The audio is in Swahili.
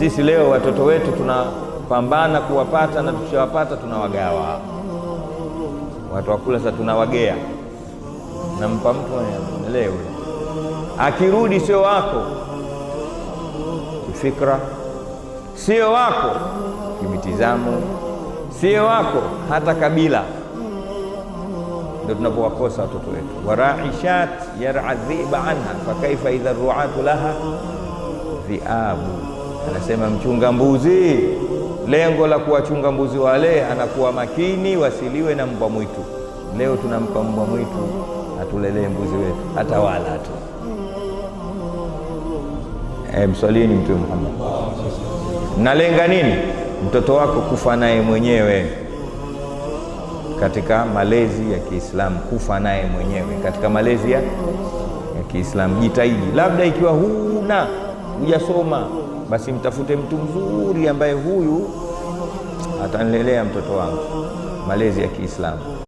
Sisi leo watoto wetu tunapambana kuwapata, na tukishawapata tunawagawa. Watu wakula sasa tunawagea. Nampa mtu leo, akirudi sio wako kifikra, sio wako kimitizamo, sio wako hata kabila. Ndio tunapowakosa watoto wetu. Waraishat yar'a dhiba anha fa kaifa idha ru'atu laha dhiabu. Anasema mchunga mbuzi, lengo la kuwachunga mbuzi wale anakuwa makini wasiliwe na mbwa mwitu. Leo tunampa mbwa mwitu atulelee mbuzi wetu, hata wala tu. Mswalini Mtume Muhammad. Nalenga nini? Mtoto wako kufa naye mwenyewe katika malezi ya Kiislamu, kufa naye mwenyewe katika malezi ya Kiislamu. Jitahidi, labda ikiwa huna hujasoma, basi mtafute mtu mzuri ambaye huyu atanilelea mtoto wangu malezi ya Kiislamu.